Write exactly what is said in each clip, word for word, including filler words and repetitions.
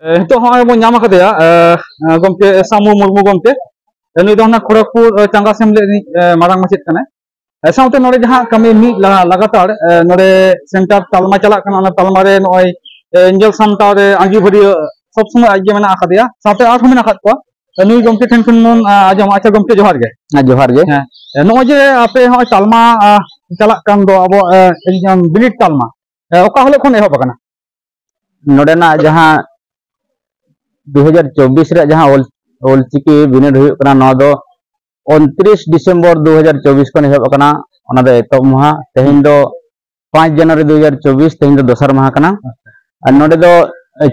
ᱱᱤᱛᱚᱜ ᱦᱚᱸᱜᱼᱚᱭ ᱵᱚᱱ ᱧᱟᱢ ᱟᱠᱟᱫᱮᱭᱟ ᱜᱚᱢᱠᱮ ᱥᱟᱢᱩ ᱢᱩᱨᱢᱩ ᱜᱚᱢᱠᱮ᱾ ᱱᱩᱭ ᱫᱚ ᱚᱱᱟ ᱠᱷᱚᱲᱚᱜᱽᱯᱩᱨ ᱪᱟᱸᱜᱟ ᱥᱮᱢᱞᱮᱫ ᱨᱤᱱᱤᱡ ᱢᱟᱨᱟᱝ ᱢᱟᱪᱮᱫ ᱠᱟᱱᱟᱭ᱾ ᱥᱟᱶᱛᱮ ᱱᱚᱰᱮ ᱡᱟᱦᱟᱸ ᱠᱟᱹᱢᱤ ᱢᱤᱫ ᱞᱟᱜᱟᱛᱟᱨ ᱱᱚᱰᱮ ᱥᱮᱱᱴᱟᱨ ᱛᱟᱞᱢᱟ ᱪᱟᱞᱟᱜ ᱠᱟᱱᱟ, ᱚᱱᱟ ᱛᱟᱞᱢᱟ ᱨᱮ ᱱᱚᱜᱼᱚᱭ ᱧᱮᱞ ᱥᱟᱢᱴᱟᱣ ᱨᱮ ᱟᱸᱜᱤᱵᱷᱟᱹᱨᱤᱭᱟᱹ ᱥᱚᱵ ᱥᱚᱢᱚᱭ ᱟᱡ ᱜᱮ ᱢᱮᱱᱟᱜ ᱟᱠᱟᱫᱮᱭᱟ᱾ ᱥᱟᱶᱛᱮ ᱟᱨᱦᱚᱸ ᱢᱮᱱᱟᱜ ᱟᱠᱟᱫ ᱠᱚᱣᱟ᱾ ᱱᱩᱭ ᱜᱚᱢᱠᱮ ᱴᱷᱮᱱ ᱠᱷᱚᱱ ᱵᱚᱱ ᱟᱸᱡᱚᱢᱟ᱾ ᱟᱪᱪᱷᱟ ᱜᱚᱢᱠᱮ, ᱡᱚᱦᱟᱨ ᱜᱮ᱾ ᱦᱮᱸ, ᱡᱚᱦᱟᱨ ᱜᱮ᱾ ᱦᱮᱸ, ᱱᱚᱜᱼᱚᱭ ᱡᱮ ᱟᱯᱮ ᱦᱚᱸᱜᱼᱚᱭ ᱛᱟᱞᱢᱟ ᱪᱟᱞᱟᱜ ᱠᱟᱱ ᱫᱚ ᱟᱵᱚ ᱵᱤᱱᱤᱰ ᱛᱟᱞᱢᱟ, ᱚᱠᱟ ᱦᱤᱞᱳᱜ ᱠᱷᱚᱱ ᱮᱦᱚᱵ ᱟᱠᱟᱱᱟ? ᱱᱚᱰᱮᱱᱟᱜ ᱡᱟᱦᱟᱸ ᱫᱩ ᱦᱟᱡᱟᱨ ᱪᱚᱵᱵᱤᱥ ᱨᱮᱭᱟᱜ ᱡᱟᱦᱟᱸ ᱚᱞ ᱚᱞᱪᱤᱠᱤ ᱵᱤᱱᱤᱰ ᱦᱩᱭᱩᱜ ᱠᱟᱱᱟ, ᱱᱚᱣᱟ ᱫᱚ ᱩᱱᱛᱨᱤᱥ ᱰᱤᱥᱮᱢᱵᱚᱨ ᱫᱩ ᱦᱟᱡᱟᱨ ᱪᱚᱵᱵᱤᱥ ᱠᱷᱚᱱ ᱮᱦᱚᱵ ᱟᱠᱟᱱᱟ᱾ ᱚᱱᱟ ᱫᱚ ᱮᱛᱚᱦᱚᱵ ᱢᱟᱦᱟ ᱛᱮᱦᱮᱧ ᱫᱚ ᱯᱟᱸᱪ ᱡᱟᱱᱩᱣᱟᱨᱤ ᱫᱩ ᱦᱟᱡᱟᱨ ᱪᱚᱵᱵᱤᱥ, ᱛᱮᱦᱮᱧ ᱫᱚ ᱫᱚᱥᱟᱨ ᱢᱟᱦᱟ ᱠᱟᱱᱟ᱾ ᱟᱨ ᱱᱚᱰᱮ ᱫᱚ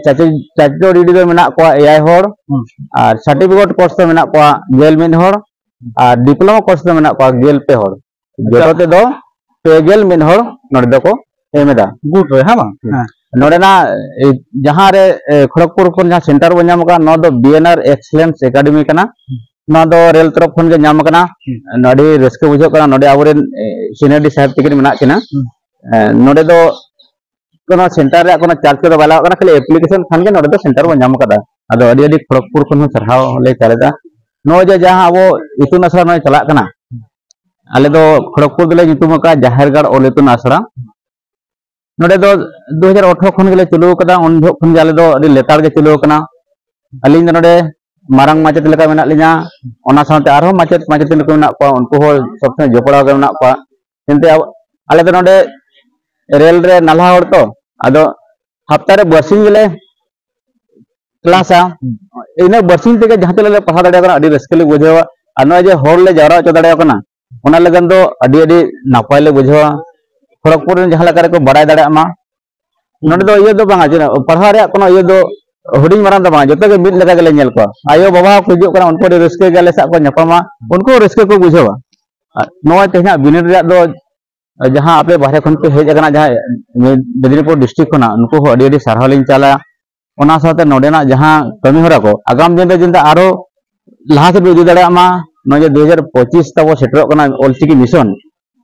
ᱪᱟᱪᱚ ᱪᱟᱪᱚ ᱰᱤᱰᱤ ᱫᱚ ᱢᱮᱱᱟᱜ ᱠᱚᱣᱟ ᱮᱭᱟᱭ ᱦᱚᱲ, ᱦᱩᱸ᱾ ᱟᱨ ᱥᱟᱨᱴᱤᱯᱷᱤᱠᱮᱴ ᱠᱳᱨᱥ ᱫᱚ ᱢᱮᱱᱟᱜ ᱠᱚᱣᱟ ᱜᱮᱞ ᱢᱤᱫ ᱦᱚᱲ, ᱟᱨ ᱰᱤᱯᱞᱳᱢᱟ ᱠᱳᱨᱥ ᱫᱚ ᱢᱮᱱᱟᱜ ᱠᱚᱣᱟ ᱜᱮᱞ ᱯᱮ ᱦᱚᱲ᱾ ᱟᱪᱪᱷᱟ᱾ ᱡᱚᱛᱚ ᱛᱮᱫᱚ ᱯᱮ ᱜᱮᱞ ᱢᱤᱫ ᱦᱚᱲ ᱱᱚᱰᱮ ᱫᱚᱠᱚ ᱮᱢ ᱮᱫᱟ᱾ ᱜᱩᱴ ᱨᱮ, ᱦᱮᱸ ᱵᱟᱝ? ᱦᱮᱸ᱾ ᱱᱚᱰᱮᱱᱟᱜ ᱡᱟᱦᱟᱸ ᱨᱮ ᱠᱷᱚᱲᱚᱜᱽᱯᱩᱨ ᱠᱷᱚᱱ ᱡᱟᱦᱟᱸ ᱥᱮᱱᱴᱟᱨ ᱵᱚᱱ ᱧᱟᱢ ᱟᱠᱟᱫᱟ, ᱱᱚᱣᱟ ᱫᱚ ᱵᱤ ᱮᱱ ᱟᱨ ᱮᱠᱥᱮᱞᱮᱱᱥ ᱮᱠᱟᱰᱮᱢᱤ ᱠᱟᱱᱟ᱾ ᱦᱩᱸ᱾ ᱱᱚᱣᱟ ᱫᱚ ᱨᱮᱞ ᱛᱚᱨᱚᱯ ᱠᱷᱚᱱ ᱜᱮ ᱧᱟᱢ ᱟᱠᱟᱱᱟ᱾ ᱦᱩᱸ᱾ ᱟᱹᱰᱤ ᱨᱟᱹᱥᱠᱟᱹ ᱵᱩᱡᱷᱟᱹᱜ ᱠᱟᱱᱟ᱾ ᱱᱚᱰᱮ ᱟᱵᱚᱨᱮᱱ ᱥᱤᱱᱤᱭᱟᱨ ᱰᱤ ᱥᱟᱦᱮᱵᱽ ᱛᱟᱹᱠᱤᱱ ᱢᱮᱱᱟᱜ ᱠᱤᱱᱟ᱾ ᱦᱩᱸ᱾ ᱱᱚᱰᱮ ᱫᱚ ᱠᱳᱱᱳ ᱥᱮᱱᱴᱟᱨ ᱨᱮᱭᱟᱜ ᱠᱳᱱᱳ ᱪᱟᱨᱡᱽ ᱠᱚᱫᱚ ᱵᱟᱭ ᱞᱟᱜᱟᱜ ᱠᱟᱱᱟ, ᱠᱷᱟᱹᱞᱤ ᱮᱯᱞᱤᱠᱮᱥᱚᱱ ᱠᱷᱟᱱ ᱜᱮ ᱱᱚᱰᱮ ᱫᱚ ᱥᱮᱱᱴᱟᱨ ᱵᱚᱱ ᱧᱟᱢ ᱟᱠᱟᱫᱟ᱾ ᱟᱫᱚ ᱟᱹᱰᱤ ᱟᱹᱰᱤ ᱠᱷᱚᱲᱚᱜᱽᱯᱩᱨ ᱠᱷᱚᱱ ᱦᱚᱸ ᱥᱟᱨᱦᱟᱣ ᱞᱮ ᱪᱟᱞᱮᱫᱟ᱾ ᱱᱚᱜᱼᱚᱭ ᱡᱮ ᱡᱟᱦᱟᱸ ᱟᱵᱚ ᱤᱛᱩᱱ ᱟᱥᱲᱟ ᱱᱚᱜᱼᱚᱭ ᱪᱟᱞᱟᱜ ᱠᱟᱱᱟ, ᱟᱞᱮ ᱫᱚ ᱠᱷᱚᱲᱚᱜᱽᱯᱩᱨ ᱫᱚᱞᱮ ᱧᱩᱛᱩᱢ ᱟᱠᱟᱫᱼᱟ ᱡᱟᱦᱮᱨ ᱜᱟᱲ ᱚᱞ ᱤᱛᱩᱱ ᱟᱥᱲᱟ᱾ ᱱᱚᱰᱮ ᱫᱚ ᱫᱩ ᱦᱟᱡᱟᱨ ᱟᱴᱷᱨᱚ ᱠᱷᱚᱱ ᱜᱮᱞᱮ ᱪᱟᱹᱞᱩ ᱟᱠᱟᱫᱟ᱾ ᱩᱱ ᱡᱚᱦᱚᱜ ᱠᱷᱚᱱ ᱜᱮ ᱟᱞᱮ ᱫᱚ ᱟᱹᱰᱤ ᱞᱮᱛᱟᱲ ᱜᱮ ᱪᱟᱹᱞᱩ ᱟᱠᱟᱱᱟ᱾ ᱟᱹᱞᱤᱧ ᱫᱚ ᱱᱚᱰᱮ ᱢᱟᱨᱟᱝ ᱢᱟᱪᱮᱫ ᱞᱮᱠᱟ ᱢᱮᱱᱟᱜ ᱞᱤᱧᱟ᱾ ᱚᱱᱟ ᱥᱟᱶᱛᱮ ᱟᱨᱦᱚᱸ ᱢᱟᱪᱮᱫ ᱢᱟᱪᱮᱛᱟᱹᱱᱤ ᱠᱚ ᱢᱮᱱᱟᱜ ᱠᱚᱣᱟ, ᱩᱱᱠᱩ ᱦᱚᱸ ᱥᱚᱵ ᱥᱚᱢᱚᱭ ᱡᱚᱯᱲᱟᱣ ᱜᱮ ᱢᱮᱱᱟᱜ ᱠᱚᱣᱟ᱾ ᱮᱱᱛᱮ ᱟᱵᱚ, ᱟᱞᱮ ᱫᱚ ᱱᱚᱰᱮ ᱨᱮᱞ ᱨᱮ ᱱᱟᱞᱦᱟ ᱦᱚᱲ ᱛᱚ, ᱟᱫᱚ ᱦᱟᱯᱛᱟ ᱨᱮ ᱵᱟᱨᱥᱤᱧ ᱜᱮᱞᱮ ᱠᱞᱟᱥᱟ᱾ ᱤᱱᱟᱹ ᱵᱟᱨᱥᱤᱧ ᱛᱮᱜᱮ ᱡᱟᱦᱟᱸ ᱛᱤᱱᱟᱹᱜ ᱞᱮ ᱯᱟᱲᱦᱟᱣ ᱫᱟᱲᱮᱭᱟᱜ ᱠᱟᱱᱟ, ᱟᱹᱰᱤ ᱨᱟᱹᱥᱠᱟᱹ ᱞᱮ ᱵᱩᱡᱷᱟᱹᱣᱟ᱾ ᱟᱨ ᱱᱚᱜᱼᱚᱭ ᱡᱮ ᱦᱚᱲ ᱞᱮ ᱡᱟᱣᱨᱟ ᱦᱚᱪᱚ ᱫᱟᱲᱮᱭᱟᱠᱚ ᱠᱟᱱᱟ, ᱚᱱᱟ ᱞᱟᱹᱜᱤᱫ ᱫᱚ ᱟᱹᱰᱤ ᱟᱹᱰᱤ ᱱᱟᱯᱟᱭ ᱞᱮ ᱵᱩᱡᱷᱟᱹᱣᱟ᱾ ᱠᱷᱚᱲᱚᱜᱽᱯᱩᱨ ᱨᱮᱱ ᱡᱟᱦᱟᱸ ᱞᱮᱠᱟ ᱨᱮᱠᱚ ᱵᱟᱲᱟᱭ ᱫᱟᱲᱮᱭᱟᱜ ᱢᱟ, ᱱᱚᱰᱮ ᱫᱚ ᱤᱭᱟᱹ ᱫᱚ ᱵᱟᱝᱟ, ᱪᱮᱫ ᱯᱟᱲᱦᱟᱣ ᱨᱮᱭᱟᱜ ᱠᱳᱱᱳ ᱤᱭᱟᱹ ᱫᱚ ᱦᱩᱰᱤᱧ ᱢᱟᱨᱟᱝ ᱫᱚ ᱵᱟᱝᱟ, ᱡᱚᱛᱚ ᱜᱮ ᱢᱤᱫ ᱞᱮᱠᱟ ᱜᱮᱞᱮ ᱧᱮᱞ ᱠᱚᱣᱟ᱾ ᱟᱭᱳ ᱵᱟᱵᱟ ᱦᱚᱸᱠᱚ ᱦᱤᱡᱩᱜ ᱠᱟᱱᱟ, ᱩᱱᱠᱩ ᱟᱹᱰᱤ ᱨᱟᱹᱥᱠᱟᱹ ᱜᱮ ᱟᱞᱮ ᱥᱟᱶ ᱠᱚ ᱧᱟᱯᱟᱢᱟ, ᱩᱱᱠᱩ ᱦᱚᱸ ᱨᱟᱹᱥᱠᱟᱹ ᱠᱚ ᱵᱩᱡᱷᱟᱹᱣᱟ᱾ ᱟᱨ ᱱᱚᱜᱼᱚᱭ ᱛᱮᱦᱮᱧᱟᱜ ᱵᱤᱱᱤᱰ ᱨᱮᱭᱟᱜ ᱫᱚ ᱡᱟᱦᱟᱸ ᱟᱯᱮ ᱵᱟᱦᱨᱮ ᱠᱷᱚᱱ ᱯᱮ ᱦᱮᱡ ᱟᱠᱟᱱᱟ, ᱡᱟᱦᱟᱸ ᱢᱮᱫᱤᱱᱤᱯᱩᱨ ᱰᱤᱥᱴᱨᱤᱠᱴ ᱠᱷᱚᱱᱟᱜ, ᱱᱩᱠᱩ ᱦᱚᱸ ᱟᱹᱰᱤ ᱟᱹᱰᱤ ᱥᱟᱨᱦᱟᱣ ᱞᱤᱧ ᱪᱟᱞᱟ᱾ ᱚᱱᱟ ᱥᱟᱶᱛᱮ ᱱᱚᱰᱮᱱᱟᱜ ᱡᱟᱦᱟᱸ ᱠᱟᱹᱢᱤ ᱦᱚᱨᱟ ᱠᱚ ᱟᱜᱟᱢ ᱫᱤᱱ ᱨᱮ ᱡᱟᱛᱮ ᱟᱨᱚ ᱞᱟᱦᱟ ᱥᱮᱫ ᱵᱚ ᱤᱫᱤ ᱫᱟᱲᱮᱭᱟᱜ ᱢᱟ, ᱱᱚᱜᱼᱚᱭ ᱡᱮ ᱫᱩ ᱦᱟᱡᱟᱨ ᱯᱚᱸᱪᱤᱥ ᱛᱟᱵᱚ ᱥᱮᱴᱮᱨᱚᱜ ᱠᱟᱱᱟ ᱚᱞᱪᱤᱠᱤ ᱢᱤᱥᱚᱱ,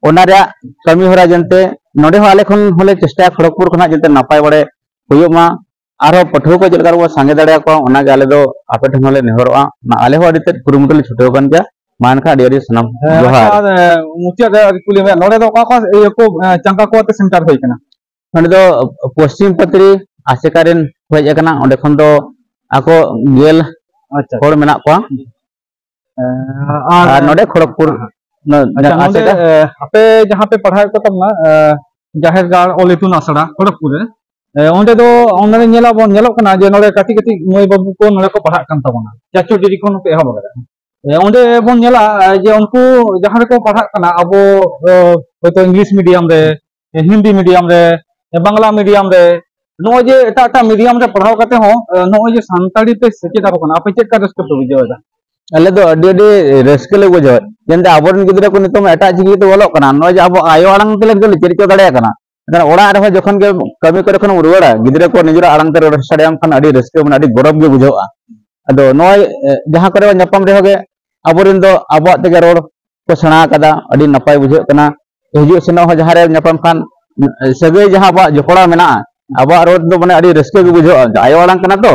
ᱚᱱᱟ ᱨᱮᱭᱟᱜ ᱠᱟᱹᱢᱤ ᱦᱚᱨᱟ ᱡᱟᱛᱮ ᱱᱚᱰᱮ ᱦᱚᱸ ᱟᱞᱮ ᱠᱷᱚᱱ ᱦᱚᱸᱞᱮ ᱪᱮᱥᱴᱟᱭᱟ ᱠᱷᱚᱲᱚᱜᱽᱯᱩᱨ ᱠᱷᱚᱱᱟᱜ ᱡᱟᱛᱮ ᱱᱟᱯᱟᱭ ᱵᱟᱲᱮ ᱦᱩᱭᱩᱜ ᱢᱟ᱾ ᱟᱨᱦᱚᱸ ᱯᱟᱹᱴᱷᱩᱣᱟᱹ ᱠᱚ ᱪᱮᱫ ᱞᱮᱠᱟ ᱨᱮᱵᱚᱱ ᱥᱟᱸᱜᱮ ᱫᱟᱲᱮᱭᱟᱠᱚᱣᱟ, ᱚᱱᱟᱜᱮ ᱟᱞᱮ ᱫᱚ ᱟᱯᱮ ᱴᱷᱮᱱ ᱦᱚᱸᱞᱮ ᱱᱮᱦᱚᱨᱚᱜᱼᱟ᱾ ᱢᱟ, ᱟᱞᱮ ᱦᱚᱸ ᱟᱹᱰᱤ ᱛᱮᱫ ᱠᱩᱨᱩᱢᱩᱴᱩ ᱞᱮ ᱪᱷᱩᱴᱟᱹᱣ ᱟᱠᱟᱱ ᱜᱮᱭᱟ᱾ ᱢᱟ ᱮᱱᱠᱷᱟᱱ ᱟᱹᱰᱤ ᱟᱹᱰᱤ ᱥᱟᱱᱟᱢ ᱦᱮᱸ, ᱡᱚᱦᱟᱨ᱾ ᱟᱪᱪᱷᱟ, ᱟᱨ, ᱮ, ᱢᱩᱪᱟᱹᱫ ᱨᱮ ᱟᱨ ᱠᱩᱞᱤ ᱢᱮ, ᱱᱚᱰᱮ ᱫᱚ ᱚᱠᱟ ᱚᱠᱟ ᱤᱭᱟᱹ ᱠᱚ, ᱮ, ᱪᱟᱸᱜᱟ ᱠᱚ ᱟᱛᱮ ᱥᱮᱱᱴᱟᱨ ᱦᱩᱭ ᱠᱟᱱᱟ? ᱱᱚᱰᱮ ᱫᱚ ᱯᱚᱥᱪᱤᱢ ᱯᱟᱛᱨᱤ ᱟᱥᱮᱠᱟ ᱨᱮᱱ ᱠᱚ ᱦᱮᱡ ᱟᱠᱟᱱᱟ, ᱚᱸᱰᱮ ᱠᱷᱚᱱ ᱫᱚ ᱟᱠᱚ ᱜᱮᱞ ᱟᱪᱪᱷᱟ᱾ ᱦᱚᱲ ᱢᱮᱱᱟᱜ ᱠᱚᱣᱟ᱾ ᱮ, ᱟᱨ ᱟᱨ ᱱᱚᱰᱮ ᱠᱷᱚᱲᱚᱜᱽᱯᱩᱨ, ᱱᱚ-, ᱟᱪᱪᱷᱟ, ᱱᱚᱰᱮ, ᱟᱥᱮᱠᱟ᱾ ᱮ, ᱟᱯᱮ ᱡᱟᱦᱟᱸ ᱯᱮ ᱯᱟᱲᱦᱟᱣᱮᱫ ᱠᱚ ᱛᱟᱵᱚᱱᱟ, ᱮ, ᱡᱟᱦᱮᱨ ᱜᱟᱲ ᱚᱞ ᱤᱛᱩᱱ ᱟᱥᱲᱟ ᱠᱷᱚᱲᱚᱜᱽᱯᱩᱨ ᱨᱮ, ᱮ, ᱚᱸᱰᱮ ᱫᱚ, ᱚᱸᱰᱮ ᱧᱮᱞᱟᱵᱚᱱ, ᱧᱮᱞᱚᱜ ᱠᱟᱱᱟ ᱡᱮ ᱱᱚᱰᱮ ᱠᱟᱹᱴᱤᱡ ᱠᱟᱹᱴᱤᱡ ᱢᱟᱹᱭ ᱵᱟᱹᱵᱩ ᱠᱚ ᱱᱚᱰᱮ ᱠᱚ ᱯᱟᱲᱦᱟᱜ ᱠᱟᱱ ᱛᱟᱵᱚᱱᱟ, ᱪᱟᱪᱳ ᱰᱤᱜᱽᱨᱤ ᱠᱷᱚᱱ ᱠᱚ ᱮᱦᱚᱵ ᱟᱠᱟᱫᱟ᱾ ᱮ, ᱚᱸᱰᱮ ᱵᱚᱱ ᱧᱮᱞᱟ, ᱮ, ᱡᱮ ᱩᱱᱠᱩ ᱡᱟᱦᱟᱸ ᱨᱮᱠᱚ ᱯᱟᱲᱦᱟᱜ ᱠᱟᱱᱟ, ᱟᱵᱚ, ᱮ, ᱦᱚᱭᱛᱳ ᱤᱝᱞᱤᱥ ᱢᱤᱰᱤᱭᱟᱢ ᱨᱮ, ᱮ, ᱦᱤᱱᱫᱤ ᱢᱤᱰᱤᱭᱟᱢ ᱨᱮ, ᱮ, ᱵᱟᱝᱞᱟ ᱢᱤᱰᱤᱭᱟᱢ ᱨᱮ, ᱱᱚᱜᱼᱚᱭ ᱡᱮ ᱮᱴᱟᱜ ᱮᱴᱟᱜ ᱢᱤᱰᱤᱭᱟᱢ ᱨᱮ ᱯᱟᱲᱦᱟᱣ ᱠᱟᱛᱮ ᱦᱚᱸ, ᱮ, ᱱᱚᱜᱼᱚᱭ ᱡᱮ ᱥᱟᱱᱛᱟᱲᱤ ᱛᱮ ᱥᱮᱪᱮᱫ ᱟᱠᱚ ᱠᱟᱱᱟ, ᱟᱯᱮ ᱪᱮᱫ ᱞᱮᱠᱟ ᱨᱟᱹᱥᱠᱟᱹ ᱯᱮ ᱵᱩᱡᱷᱟᱹᱣ ᱮᱫᱟ? ᱟᱞᱮ ᱫᱚ ᱟᱹᱰᱤ, ᱟᱹᱰᱤ ᱨᱟᱹᱥᱠᱟᱹ ᱞᱮ ᱵᱩᱡᱷᱟᱹᱣᱟ᱾ ᱡᱮᱱᱛᱮ ᱟᱵᱚᱨᱮᱱ ᱜᱤᱫᱽᱨᱟᱹ ᱠᱚ ᱱᱤᱛᱚᱝ ᱮᱴᱟᱜ ᱪᱤᱠᱤ ᱛᱮ ᱚᱞᱚᱜ ᱠᱟᱱᱟ, ᱱᱚᱜᱼᱚᱭ ᱡᱮ ᱟᱵᱚ ᱟᱭᱳ ᱟᱲᱟᱝ ᱛᱮᱞᱮ ᱱᱤᱛᱚᱜ ᱞᱮ ᱪᱮᱫ ᱦᱚᱪᱚ ᱫᱟᱲᱮᱭᱟᱜ ᱠᱟᱱᱟ᱾ ᱢᱮᱱᱠᱷᱟᱱ ᱚᱲᱟᱜ ᱨᱮᱦᱚᱸ ᱡᱚᱠᱷᱚᱱ ᱜᱮ ᱠᱟᱹᱢᱤ ᱠᱚᱨᱮ ᱠᱷᱚᱱᱮᱢ ᱨᱩᱣᱟᱹᱲᱟ, ᱜᱤᱫᱽᱨᱟᱹ ᱠᱚ ᱱᱤᱡᱮᱨᱟᱜ ᱟᱲᱟᱝ ᱛᱮ ᱨᱚᱲ ᱥᱟᱰᱮᱭᱟᱢ ᱠᱷᱟᱱ ᱟᱹᱰᱤ ᱨᱟᱹᱥᱠᱟᱹ, ᱢᱟᱱᱮ ᱟᱹᱰᱤ ᱜᱚᱨᱚᱵᱽ ᱜᱮ ᱵᱩᱡᱷᱟᱹᱜᱼᱟ᱾ ᱟᱫᱚ ᱱᱚᱜᱼᱚᱭ, ᱮ, ᱡᱟᱦᱟᱸ ᱠᱚᱨᱮ ᱵᱚᱱ ᱧᱟᱯᱟᱢ ᱨᱮᱦᱚᱸ ᱜᱮ ᱟᱵᱚᱨᱮᱱ ᱫᱚ ᱟᱵᱚᱣᱟᱜ ᱛᱮᱜᱮ ᱨᱚᱲ ᱠᱚ ᱥᱮᱬᱟ ᱟᱠᱟᱫᱟ, ᱟᱹᱰᱤ ᱱᱟᱯᱟᱭ ᱵᱩᱡᱷᱟᱹᱜ ᱠᱟᱱᱟ᱾ ᱦᱤᱡᱩᱜ ᱥᱮᱱᱚᱜ ᱦᱚᱸ ᱡᱟᱦᱟᱸ ᱨᱮ ᱧᱟᱯᱟᱢ ᱠᱷᱟᱱ, ᱥᱟᱹᱜᱟᱹᱭ ᱡᱟᱦᱟᱸ ᱟᱵᱚᱣᱟᱜ ᱡᱚᱯᱲᱟᱣ ᱢᱮᱱᱟᱜᱼᱟ, ᱟᱵᱚᱣᱟᱜ ᱨᱚᱲ ᱫᱚ ᱢᱟᱱᱮ ᱟᱹᱰᱤ ᱨᱟᱹᱥᱠᱟᱹ ᱜᱮ ᱵᱩᱡᱷᱟᱹᱜᱼᱟ᱾ ᱟᱭᱳ ᱟᱲᱟᱝ ᱠᱟᱱᱟ ᱛᱚ,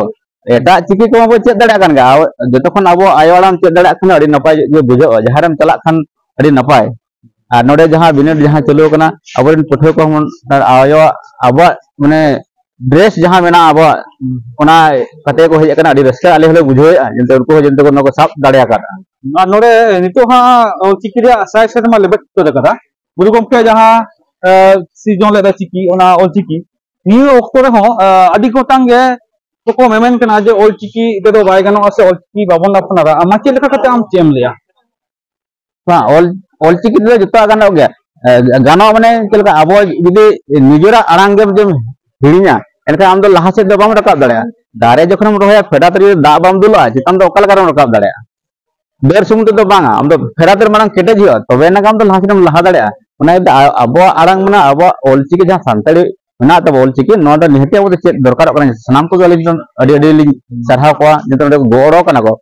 ᱮᱴᱟᱜ ᱪᱤᱠᱤ ᱠᱚᱢᱟ ᱵᱚ ᱪᱮᱫ ᱫᱟᱲᱮᱭᱟᱜ ᱠᱟᱱ ᱜᱮᱭᱟ᱾ ᱟᱵᱚ, ᱡᱚᱛᱚ ᱠᱷᱚᱱ ᱟᱵᱚ ᱟᱭᱳ ᱟᱲᱟᱝ ᱪᱮᱫ ᱫᱟᱲᱮᱭᱟᱜ ᱠᱷᱟᱱ ᱟᱹᱰᱤ ᱱᱟᱯᱟᱭ ᱜᱮ ᱵᱩᱡᱷᱟᱹᱜᱼᱟ, ᱡᱟᱦᱟᱸ ᱨᱮᱢ ᱪᱟᱞᱟᱜ ᱠᱷᱟᱱ ᱟᱹᱰᱤ ᱱᱟᱯᱟᱭ᱾ ᱟᱨ ᱱᱚᱰᱮ ᱡᱟᱦᱟᱸ ᱵᱤᱱᱤᱰ ᱡᱟᱦᱟᱸ ᱪᱟᱹᱞᱩ ᱟᱠᱟᱱᱟ, ᱟᱵᱚᱨᱮᱱ ᱯᱟᱹᱴᱷᱩᱣᱟᱹ ᱠᱚᱦᱚᱸ ᱵᱚᱱ, ᱟᱭᱳᱣᱟᱜ, ᱟᱵᱚᱣᱟᱜ ᱢᱟᱱᱮ ᱰᱨᱮᱥ ᱡᱟᱦᱟᱸ ᱢᱮᱱᱟᱜᱼᱟ ᱟᱵᱚᱣᱟᱜ, ᱦᱩᱸ᱾ ᱚᱱᱟ ᱠᱟᱛᱮ ᱠᱚ ᱦᱮᱡ ᱟᱠᱟᱱᱟ, ᱟᱹᱰᱤ ᱨᱟᱹᱥᱠᱟᱹ ᱟᱞᱮ ᱦᱚᱸᱞᱮ ᱵᱩᱡᱷᱟᱹᱣᱮᱫᱼᱟ, ᱡᱮ ᱩᱱᱠᱩ ᱦᱚᱸ ᱡᱮᱢᱚᱱ ᱠᱚ ᱱᱚᱣᱟ ᱠᱚ ᱥᱟᱵ ᱫᱟᱲᱮ ᱟᱠᱟᱫᱼᱟ᱾ ᱟᱨ ᱱᱚᱰᱮ ᱱᱤᱛᱚᱜ ᱦᱟᱸᱜ ᱚᱞᱪᱤᱠᱤ ᱨᱮᱭᱟᱜ ᱥᱟᱭ ᱥᱮᱨᱢᱟ ᱞᱮᱵᱮᱫ ᱩᱛᱟᱹᱨ ᱟᱠᱟᱫᱟ ᱜᱩᱨᱩ ᱜᱚᱢᱠᱮ ᱡᱟᱦᱟᱸ, ᱮ, ᱥᱤᱨᱡᱚᱱ ᱞᱮᱫᱟ ᱪᱤᱠᱤ, ᱚᱱᱟ ᱚᱞᱪᱤᱠᱤ, ᱱᱤᱭᱟᱹ ᱚᱠᱛᱚ ᱨᱮᱦᱚᱸ, ᱮ, ᱟᱹᱰᱤ ᱜᱚᱴᱟᱝ ᱜᱮ ᱠᱚᱠᱚ ᱢᱮᱢᱮᱱ ᱠᱟᱱᱟ ᱡᱮ ᱚᱞᱪᱤᱠᱤ ᱛᱮᱫᱚ ᱵᱟᱭ ᱜᱟᱱᱚᱜᱼᱟ ᱥᱮ ᱚᱞᱪᱤᱠᱤ ᱵᱟᱵᱚᱱ ᱟᱯᱱᱟᱨᱟ᱾ ᱟᱢ ᱢᱟ ᱪᱮᱫ ᱞᱮᱠᱟ ᱠᱟᱛᱮ ᱟᱢ ᱪᱮᱫ ᱮᱢ ᱞᱟᱹᱭᱟ? ᱵᱟᱝ, ᱚᱞ, ᱚᱞᱪᱤᱠᱤ ᱛᱮᱫᱚ ᱡᱚᱛᱚᱣᱟᱜ ᱜᱟᱱᱚᱜ ᱜᱮᱭᱟ᱾ ᱮ, ᱜᱟᱱᱚᱜ ᱢᱟᱱᱮ ᱪᱮᱫ ᱞᱮᱠᱟ, ᱟᱵᱚ ᱡᱩᱫᱤ ᱱᱤᱡᱮᱨᱟᱜ ᱟᱲᱟᱝ ᱜᱮᱢ ᱡᱩᱫᱤᱢ ᱦᱤᱲᱤᱧᱟ, ᱮᱱᱠᱷᱟᱱ ᱟᱢ ᱫᱚ ᱞᱟᱦᱟ ᱥᱮᱫ ᱫᱚ ᱵᱟᱢ ᱨᱟᱠᱟᱵ ᱫᱟᱲᱮᱭᱟᱜᱼᱟ᱾ ᱫᱟᱨᱮ ᱡᱚᱠᱷᱚᱱᱮᱢ ᱨᱚᱦᱚᱭᱟ, ᱯᱷᱮᱰᱟᱛ ᱨᱮ ᱡᱩᱫᱤ ᱫᱟᱜ ᱵᱟᱢ ᱫᱩᱞᱟᱜᱼᱟ, ᱪᱮᱛᱟᱱ ᱫᱚ ᱚᱠᱟ ᱞᱮᱠᱟ ᱨᱮᱢ ᱨᱟᱠᱟᱵ ᱫᱟᱲᱮᱭᱟᱜᱼᱟ? ᱵᱮᱨ ᱥᱩᱢᱩᱝ ᱛᱮᱫᱚ ᱵᱟᱝᱟ, ᱟᱢ ᱫᱚ ᱯᱷᱮᱰᱟᱛ ᱨᱮ ᱢᱟᱲᱟᱝ ᱠᱮᱴᱮᱡ ᱦᱩᱭᱩᱜᱼᱟ, ᱛᱚᱵᱮ ᱮᱱᱟ ᱜᱮ ᱟᱢ ᱫᱚ ᱞᱟᱦᱟ ᱥᱮᱫ ᱮᱢ ᱞᱟᱦᱟ ᱫᱟᱲᱮᱭᱟᱜᱼᱟ᱾ ᱚᱱᱟ ᱤᱭᱟᱹᱛᱮ ᱟ-, ᱟᱵᱚᱣᱟᱜ ᱟᱲᱟᱝ ᱢᱮᱱᱟᱜᱼᱟ, ᱟᱵᱚᱣᱟᱜ ᱚᱞᱪᱤᱠᱤ ᱡᱟᱦᱟᱸ ᱥᱟᱱᱛᱟᱲᱤ ᱢᱮᱱᱟᱜ ᱛᱟᱵᱚ ᱚᱞᱪᱤᱠᱤ, ᱱᱚᱣᱟ ᱫᱚ ᱱᱤᱦᱟᱹᱛ ᱟᱵᱚ ᱫᱚ ᱪᱮᱫ ᱫᱚᱨᱠᱟᱨᱚᱜ ᱠᱟᱱᱟ᱾ ᱥᱟᱱᱟᱢ ᱠᱚᱜᱮ ᱟᱹᱞᱤᱧ ᱫᱚ ᱟᱹᱰᱤ, ᱟᱹᱰᱤ ᱞᱤᱧ ᱥᱟᱨᱦᱟᱣ ᱠᱚᱣᱟ, ᱡᱚᱛᱚ ᱱᱚᱰᱮ ᱠᱚ ᱜᱚᱲᱚ ᱠᱟᱱᱟ ᱠᱚ᱾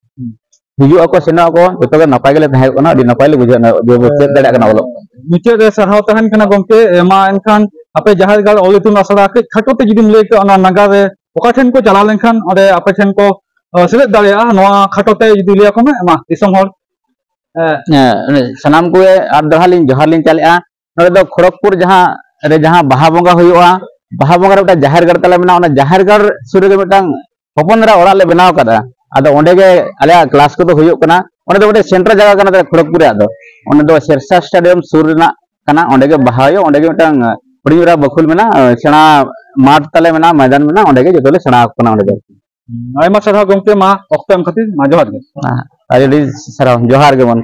ᱦᱤᱡᱩᱜ ᱟᱠᱚ, ᱥᱮᱱᱚᱜ ᱟᱠᱚ, ᱡᱚᱛᱚ ᱜᱮ ᱱᱟᱯᱟᱭ ᱜᱮᱞᱮ ᱛᱟᱦᱮᱸ ᱠᱟᱱᱟ, ᱟᱹᱰᱤ ᱱᱟᱯᱟᱭ ᱞᱮ ᱵᱩᱡᱷᱟᱹᱣ ᱮᱫᱟ, ᱡᱮ ᱵᱚ ᱪᱮᱫ ᱫᱟᱲᱮᱭᱟᱜ ᱠᱟᱱᱟ ᱚᱞᱚᱜ ᱯᱟᱲᱦᱟᱜ᱾ ᱢᱩᱪᱟᱹᱫ ᱨᱮ ᱥᱟᱨᱦᱟᱣ ᱛᱟᱦᱮᱱ ᱠᱟᱱᱟ ᱜᱚᱢᱠᱮ᱾ ᱮ, ᱢᱟ ᱮᱱᱠᱷᱟᱱ ᱟᱯᱮ ᱡᱟᱦᱮᱨ ᱜᱟᱲ ᱚᱞ ᱤᱛᱩᱱ ᱟᱥᱲᱟ ᱠᱟᱹᱡ ᱠᱷᱟᱴᱚ ᱛᱮ ᱡᱩᱫᱤᱢ ᱞᱟᱹᱭ ᱠᱮᱭᱟ, ᱚᱱᱟ ᱱᱟᱜᱟᱨ ᱨᱮ ᱚᱠᱟ ᱴᱷᱮᱱ ᱠᱚ ᱪᱟᱞᱟᱣ ᱞᱮᱱᱠᱷᱟᱱ ᱚᱸᱰᱮ ᱟᱯᱮ ᱴᱷᱮᱱ ᱠᱚ ᱥᱮᱞᱮᱫ ᱫᱟᱲᱮᱭᱟᱜᱼᱟ? ᱱᱚᱣᱟ ᱠᱷᱟᱴᱚ ᱛᱮ ᱡᱩᱫᱤ ᱞᱟᱹᱭ ᱟᱠᱚ ᱢᱮ, ᱢᱟ ᱫᱤᱥᱚᱢ ᱦᱚᱲ᱾ ᱥᱟᱱᱟᱢ ᱠᱚᱜᱮ ᱟᱨ ᱫᱚᱦᱲᱟ ᱞᱤᱧ ᱡᱚᱦᱟᱨ ᱞᱤᱧ ᱪᱟᱞᱮᱜᱼᱟ᱾ ᱱᱚᱰᱮ ᱫᱚ ᱠᱷᱚᱲᱚᱜᱽᱯᱩᱨ ᱡᱟᱦᱟᱸ ᱨᱮ ᱡᱟᱦᱟᱸ ᱵᱟᱦᱟ ᱵᱚᱸᱜᱟ ᱦᱩᱭᱩᱜᱼᱟ, ᱵᱟᱦᱟ ᱵᱚᱸᱜᱟ ᱨᱮ ᱢᱤᱫᱴᱟᱝ ᱡᱟᱦᱮᱨ ᱜᱟᱲ ᱛᱟᱞᱮ ᱢᱮᱱᱟᱜᱼᱟ᱾ ᱚᱱᱟ ᱡᱟᱦᱮᱨ ᱜᱟᱲ ᱥᱩᱨ ᱨᱮᱜᱮ ᱢᱤᱫᱴᱟᱝ ᱦᱚᱯᱚᱱ ᱫᱷᱟᱨᱟ ᱚᱲᱟᱜ ᱞᱮ ᱵᱮᱱᱟᱣ ᱟᱠᱟᱫᱟ᱾ ᱟᱫᱚ ᱚᱸᱰᱮ ᱜᱮ ᱟᱞᱮᱭᱟᱜ ᱠᱞᱟᱥ ᱠᱚᱫᱚ ᱦᱩᱭᱩᱜ ᱠᱟᱱᱟ᱾ ᱚᱸᱰᱮ ᱫᱚ ᱢᱤᱫᱴᱮᱱ ᱥᱮᱱᱴᱨᱟᱞ ᱡᱟᱭᱜᱟ ᱠᱟᱱᱟ ᱛᱟᱞᱮ ᱠᱷᱚᱲᱚᱜᱽᱯᱩᱨ ᱨᱮᱭᱟᱜ ᱫᱚ᱾ ᱚᱸᱰᱮ ᱫᱚ ᱥᱮᱨᱥᱟ ᱥᱴᱮᱰᱤᱭᱟᱢ ᱥᱩᱨ ᱨᱮᱱᱟᱜ ᱠᱟᱱᱟ᱾ ᱚᱸᱰᱮ ᱜᱮ ᱵᱟᱦᱟ ᱦᱩᱭᱩᱜᱼᱟ᱾ ᱚᱸᱰᱮ ᱜᱮ ᱢᱤᱫᱴᱟᱝ ᱦᱩᱰᱤᱧ ᱫᱷᱟᱨᱟ ᱵᱟᱹᱠᱷᱩᱞ ᱢᱮᱱᱟᱜᱼᱟ, ᱥᱮᱬᱟ ᱢᱟᱴᱷ ᱛᱟᱞᱮ ᱢᱮᱱᱟᱜᱼᱟ, ᱢᱚᱭᱫᱟᱱ ᱢᱮᱱᱟᱜᱼᱟ᱾ ᱚᱸᱰᱮ ᱜᱮ ᱡᱚᱛᱚ ᱞᱮ ᱥᱮᱬᱟ ᱟᱠᱚ ᱠᱟᱱᱟ ᱚᱸᱰᱮ ᱫᱚ᱾ ᱟᱭᱢᱟ ᱥᱟᱨᱦᱟᱣ ᱜᱚᱢᱠᱮ, ᱢᱟ ᱚᱠᱛᱚ ᱮᱢ ᱠᱷᱟᱹᱛᱤᱨ, ᱢᱟ ᱡᱚᱦᱟᱨ ᱜᱮ᱾ ᱟᱹᱰᱤ ᱟᱹᱰᱤ ᱥᱟᱨᱦᱟᱣ, ᱡᱚᱦᱟᱨ ᱜᱮ ᱢᱟ᱾